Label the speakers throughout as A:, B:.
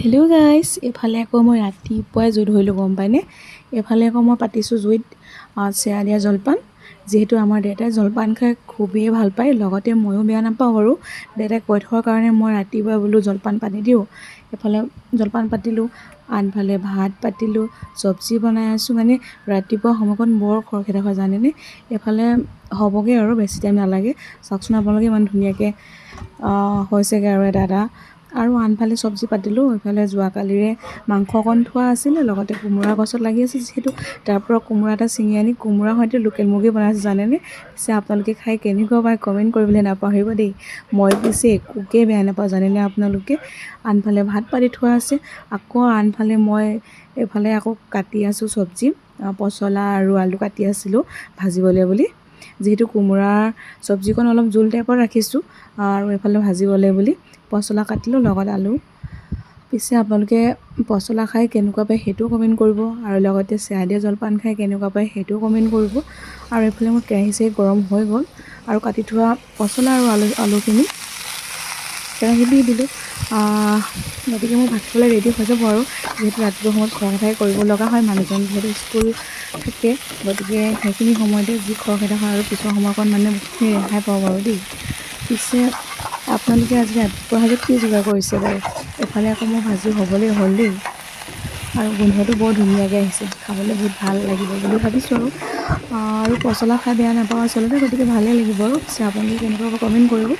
A: Hello' guys, এইফালে আকৌ মই ৰাতিপুৱাই জুই ধৰিলোঁ, গম পায়নে? এইফালে আকৌ মই পাতিছোঁ জুইত চেৱা দিয়া জলপান। যিহেতু আমাৰ দেউতাই জলপান খাই খুবেই ভাল পায়, লগতে ময়ো বেয়া নাপাওঁ বাৰু। দেউতাই কৈ থোৱাৰ কাৰণে মই ৰাতিপুৱাই বোলো জলপান পাতি দিওঁ। এইফালে জলপান পাতিলোঁ, আনফালে ভাত পাতিলোঁ, চব্জি বনাই আছোঁ। মানে ৰাতিপুৱা সময়কণ বৰ খৰখেদা হয়, জানেনে? এইফালে হ'বগৈ আৰু বেছি টাইম নালাগে। চাওকচোন আপোনালোকে, ইমান ধুনীয়াকৈ হৈছেগৈ আৰু এটা এটা। আৰু আনফালে চব্জি পাতিলোঁ। এইফালে যোৱাকালিৰে মাংস অকণ থোৱা আছিলে, লগতে কোমোৰা গছত লাগি আছে যিহেতু, তাৰ পৰা কোমোৰা এটা ছিঙি আনি কোমোৰা সৈতে লোকেল মুৰ্গী বনাইছোঁ, জানেনে? পিছে আপোনালোকে খাই কেনেকুৱা পায়, কমেণ্ট কৰিবলৈ নাপাহৰিব দেই। মই পিছে একোকে বেয়া নাপাওঁ, জানেনে আপোনালোকে? আনফালে ভাত পাতি থোৱা আছে। আকৌ আনফালে মই এইফালে আকৌ কাটি আছোঁ চব্জি, পচলা আৰু আলু কাটি আছিলোঁ ভাজিবলৈ বুলি। যিহেতু কোমোৰাৰ চব্জিকণ অলপ জোল টাইপত ৰাখিছোঁ আৰু এইফালে ভাজিবলৈ বুলি পচলা কাটিলোঁ, লগত আলু। পিছে আপোনালোকে পচলা খাই কেনেকুৱা পায়, সেইটোও কমেণ্ট কৰিব আৰু লগতে চেৱা দিয়া জলপান খাই কেনেকুৱা পায়, সেইটোও কমেণ্ট কৰিব। আৰু এইফালে মোৰ কেৰাহী চাহী গৰম হৈ গ'ল আৰু কাটি থোৱা পচলা আৰু আলুখিনি কেৰাহীত দি দিলোঁ। গতিকে মোৰ ভাত খাবলৈ ৰেডি হৈ যাব আৰু। যিহেতু ৰাতিপুৱা সময়ত খৰখেদাই কৰিব লগা হয়, মানুহজন যিহেতু স্কুল থাকে, গতিকে সেইখিনি সময়তে যি খৰখেদা হয় আৰু পিছৰ সময়কণ মানে বহুতখিনি ৰেহাই পাওঁ বাৰু দেই। পিছে আপোনালোকে আজি ৰাতিপুৱা সাজত কি যোগাৰ কৰিছে বাৰু? এফালে আকৌ মোৰ ভাজি হ'বলৈ হ'ল দেই আৰু গোন্ধটো বৰ ধুনীয়াকৈ আহিছে। খাবলৈ বহুত ভাল লাগিব বুলি ভাবিছোঁ আৰু। আৰু পচলা খাই বেয়া নাপাওঁ আচলতে, গতিকে ভালেই লাগিব। আৰু পিছে আপোনালোকে কেনেকুৱা, কমেণ্ট কৰিব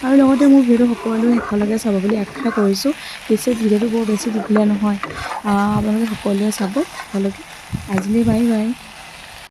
A: আৰু লগতে মোৰ ভিডিঅ'টো সকলোৱে শেষলৈকে চাব বুলি আশা কৰিছোঁ। পিছে ভিডিঅ'টো বৰ বেছি দীঘলীয়া নহয়, আপোনালোকে সকলোৱে চাব শেষলৈকে। আজিলৈ বাই বাই।